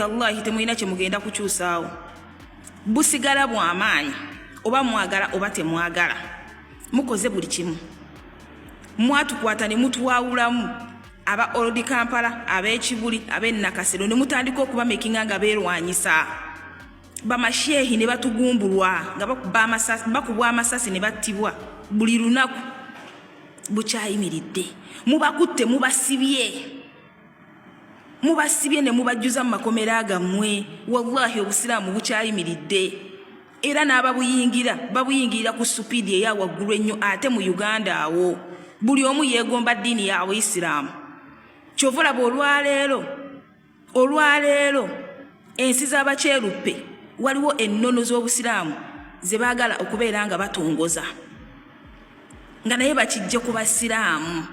Wallahi temulina kyemugenda kukyusaawo, busigala bwamaanyi oba mwagala oba temwagala. Mukoze buli kimu, mwatukwata ne mutwawulamu aba Old Kampala, ab'Ekibuli, ab'e Nakasero, ne mutandika okubamakinga nga beerwanyisa. Bamasheehi ne batugumbulwa nga bakubwa amasasi ne battibwa buli lunaku. Bukyayimiridde, mubakutte, mubasibye, mubasibye ne mubajjuza mu makomera gammwe. Wallahi obusiraamu bukyayimiridde, era n'ababuyingira babuyingirira ku supiidi eya waggulu ennyo. Ate mu Uganda awo buli omu yeegomba ddiini ya Buisiraamu. Kyova olaba olwaleero ensi z'abakyeruppe waliwo ennono z'obusiraamu ze baagala okubeera nga batongoza, nga naye bakijje ku basiraamu.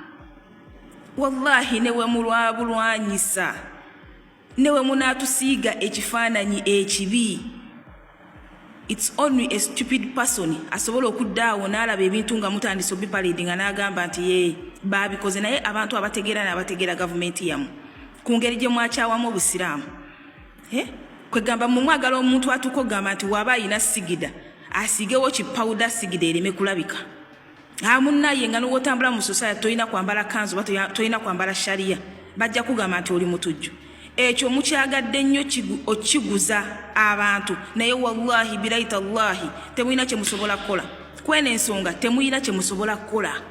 Wallahi ne we mulwabulwanyisa, ne we munaatusiiga ekifaananyi ekibi, it's only a stupid person asobola okudda awo n'alaba ebintu nga mutandise obiparade nga n'agamba nti ye baabikoze. Naye abantu abategeera n'abategeera gavumenti yammwe ku ngeri gye mwakyawamu obusiraamu, kwegamba mwe mwagala omuntu atuuka okugamba nti waaba ayina sigida asiigewo kipawuda, sigida ereme kulabika. Munnaye, nga nowotambula mu society tolina kwambala kanzu oba tolina kwambala shariya, bajja kugamba nti oli mutujju. Ekyo mukyagadde nnyo okiguza abantu, naye wallahi biraita llahi temulina kyemusobola kukola kweno ensonga, temulina kyemusobola kukola.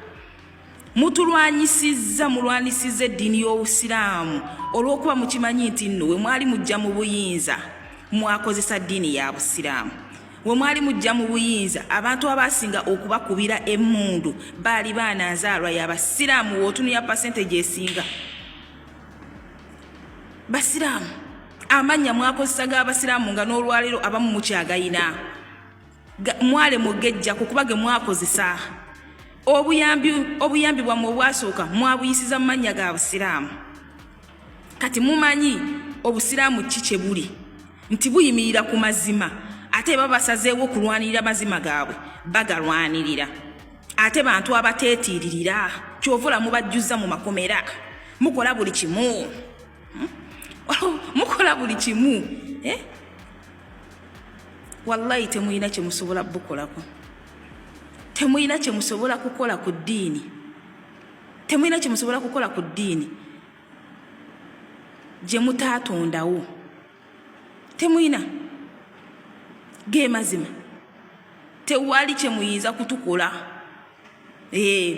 Mutulwanyisizza, mulwanisizza eddiini y'obusiraamu olw'okuba mukimanyi nti nno we mwali mujja mu buyinza mwakozesa ddiini ya busiraamu. We mwali mujja mu buyinza, abantu abasinga okubakubira emmundu baali baana nzaalwa y'abasiraamu. Wootunuya percentage esinga basiraamu, amannya mwakozesa g'abasiraamu, nga n'olwaleero abamu mukyagayina. Mwale mugejjako kuba ge mwakozesa. Obuyambi bwammwe obwasooka mwabuyisiza mu mannya ga busiraamu. Kati mumanyi obusiraamu ki kye buli, nti buyimirira ku mazima, ate baba basazeewo okulwanirira mazima gaabwe bagalwanirira. Ate bantu abateetiiririra, kyovula mubajjuza mu makomera, mukola buli kimu, Mukola buli kimu, eh? Wallahi temulina kyemusobola bukolako, temulina kyemusobola kukola ku ddiini, temulina kyemusobola kukola ku ddiini gye mutaatondawo, temulina. Ge mazima, tewali kyemuyinza kutukola.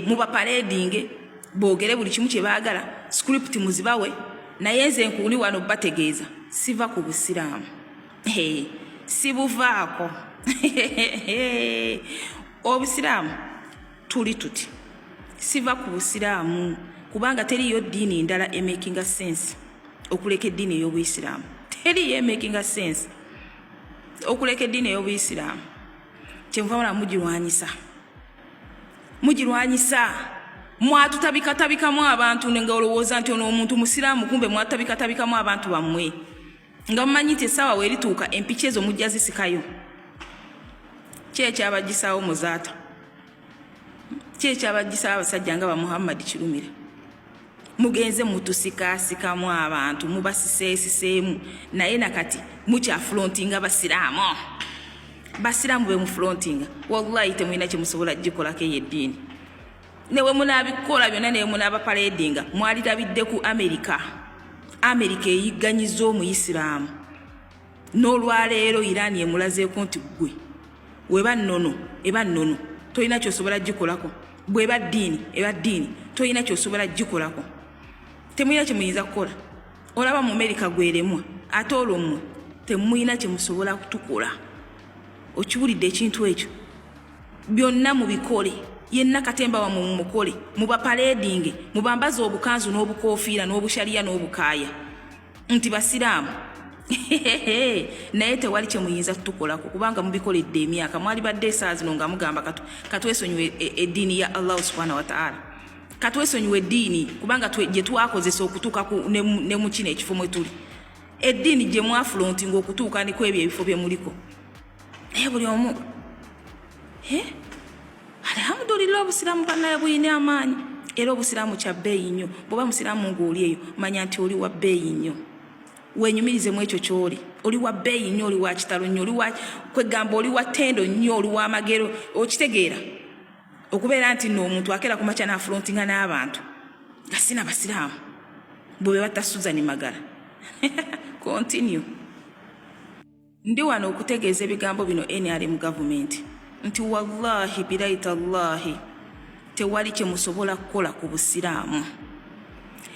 Mubaparedinge boogere buli kimu kye baagala, script muzibawe, naye nze nkuuli wano bategeeza siva ku busiraamu, sibuvaako. Obusiraamu tuli tuti, siva ku busiraamu, kubanga teriyo ddiini ndala emakinga sense okuleka eddiini ey'obuyisiraamu. Teriyo emakinga sense okuleka eddiini ey'obuyisiraamu. Kyenva mula mugirwanyisa, mugirwanyisa. Mwatutabikatabikamu abantu nga olowooza nti ono omuntu musiraamu, kumbe mwatutabikatabikamu abantu bammwe nga mumanyi nti essaawa weerituuka empiki ezo mujja zisikayo. Ki ekyabagisaawo Muzaata? Ki ekyabagisaawo abasajja nga ba Muhammadi Kirumira? Mugenze mutusikaasikamu abantu, mubasiseesiseemu, naye nakati mukyafulontinga basiraamu. Basiraamu be mufulontinga, wallahi temulina kyemusobola gikolako eyo eddiini. Newe munaabikola byonna, newe munaabapaledinga, mwalirabidde ku Amerika. Amerika eyigganyiza omuyisiraamu n'olwaleero. Iraani emulazeeko nti ggwe weba nnono eba nnono, tolina kyosobola gikolako. Bweba ddiini eba ddiini, tolina kyosobola gikolako, temulina kyemuyinza kukola. Olaba mu Amerika gweremwa, ate olwo mmwe temulina kyemusobola kutukola. Okiwulidde ekintu ekyo? Byonna mubikole, yenna katemba wammwe mumukole, mubapaledinge, mubambaze obukanzu n'obukoofiira n'obushaliya n'obukaaya nti basiraamu, naye tewali kyemuyinza kutukolako kubanga mubikoledde emyaka. Mwali badde esaawa zino nga mugamba katwesonyiwe eddiini ya Allahu subhanahu wataala, katwesonyiwe eddiini, kubanga gye twakozesa okutuuka ne mu kino ekifo mwe tuli, eddiini gye mwafulontinga okutuuka ne ku ebyo ebifo bye muliko. Naye buli omu, alhamdulillah, obusiraamu bannaye buyina amaanyi, era obusiraamu kya bbeeyi nnyo. Bw'oba musiraamu ng'oli eyo, manya nti oli wa bbeeyi nnyo. Wenyumirize mu ekyo ky'oli. Oli wa bbeeyi nnyo, oli wa kitalo nnyo, oli wa kwegamba, oli wa ttendo nnyo, oli wa magero. Okitegeera okubeera nti nno omuntu akeera ku makya n'afrontinga n'abantu nga sina basiraamu bwe be batta Susan Magara. Continue. Ndi wano okutegeeza ebigambo bino NRM gavumenti nti wallahi bilaitallahi tewali kye musobola kukola ku busiraamu.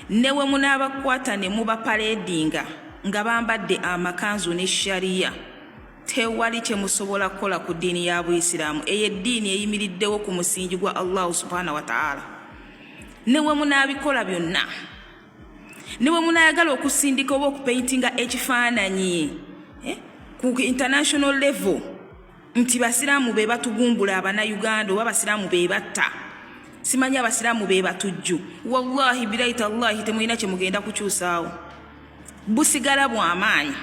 Ne we munaabakwata ne mubapaledinga nga bambadde amakanzu ne sharia, tewali kye musobola kukola ku ddiini ya Buyisiraamu. Eyo eddiini eyimiriddewo ku musingi gwa Allahu subhana wa ta'ala. Ne we munaabikola byonna, ne bwe munaayagala okusindika oba okupaintinga ekifaananyi ku international level nti basiraamu be batugumbula Abannayuganda, oba basiraamu be batta, simanyi abasiraamu be batujju, wallahi bilaitallahi temulina kye mugenda kukyusaawo. Busigala bw'amaanyi,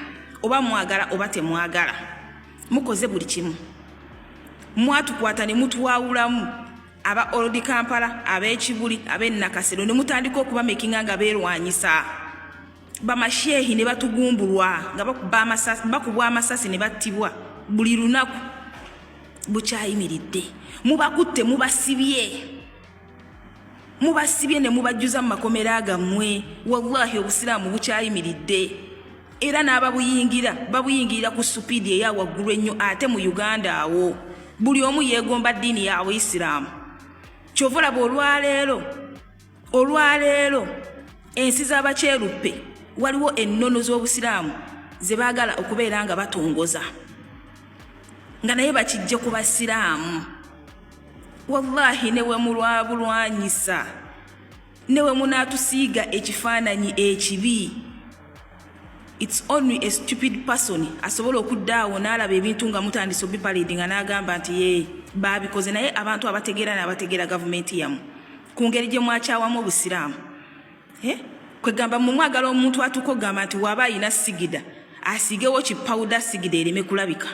oba mwagala oba temwagala. Mukoze buli kimu, mwatukwata ne mutwawulamu aba Old Kampala, ab'Ekibuli, ab'e Nakasero, ne mutandika okubamakinga nga beerwanyisa. Bamasheehi ne batugumbulwa nga bakubwa amasasi ne battibwa buli lunaku. Bukyayimiridde. Mubakutte, mubasibye, mubasibye ne mubajjuza mu makomera gammwe. Wallahi obusiraamu bukyayimiridde, era n'ababuyingira babuyingirira ku supiidi eya waggulu ennyo. Ate mu Uganda awo buli omu yeegomba ddiini ya Buisiraamu. Kyova olaba olwaleero ensi z'abakyeruppe waliwo ennono z'obusiraamu ze baagala okubeera nga batongoza, nga naye bakijje ku basiraamu. Wallahi ne we mulwabulwanyisa, ne we munaatusiiga ekifaananyi ekibi, it's only a stupid person asobola okudda awo n'alaba ebintu nga mutandise obiparade nga n'agamba nti ye baabikoze. Naye abantu abategeera n'abategeera gavumenti yammwe ku ngeri gye mwakyawamu obusiraamu, kwegamba mwe mwagala omuntu atuuka okugamba nti waaba ayina sigida asiigewo kipawuda, sigida ereme kulabika.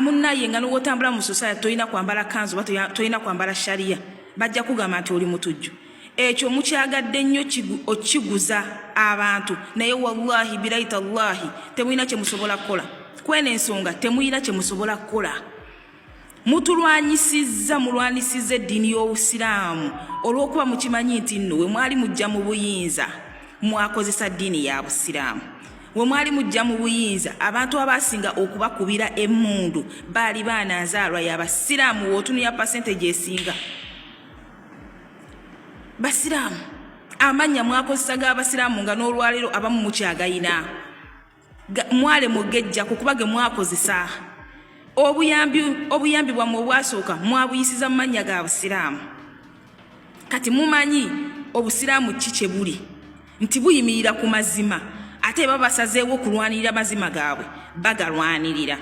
Munnaye, nga nowotambula mu society tolina kwambala kanzu oba tolina kwambala sharia, bajja kugamba nti oli mutujju. Ekyo mukyagadde nnyo okiguza abantu, naye wallahi bilaitallahi temulina kye musobola kukola kweno ensonga. Temulina kye musobola kukola. Mutulwanyisizza, mulwanisizza eddiini y'obusiraamu olw'okuba mukimanyi nti nno we mwali mujja mu buyinza mwakozesa ddiini ya busiraamu. We mwali mujja mu buyinza, abantu abasinga okubakubira emmundu baali baana nzaalwa y'abasiraamu. Wootunulya percentage esinga basiraamu. Amannya mwakozesa g'abasiraamu, nga n'olwaleero abamu mukyagayina. Mwale mugejjako kuba ge mwakozesa. Obuyambi bwammwe obwasooka mwabuyisiza mu mannya ga busiraamu. Kati mumanyi obusiraamu ki kye buli, nti buyimirira ku mazima, ate baba basazeewo okulwanirira mazima gaabwe, bagalwanirira.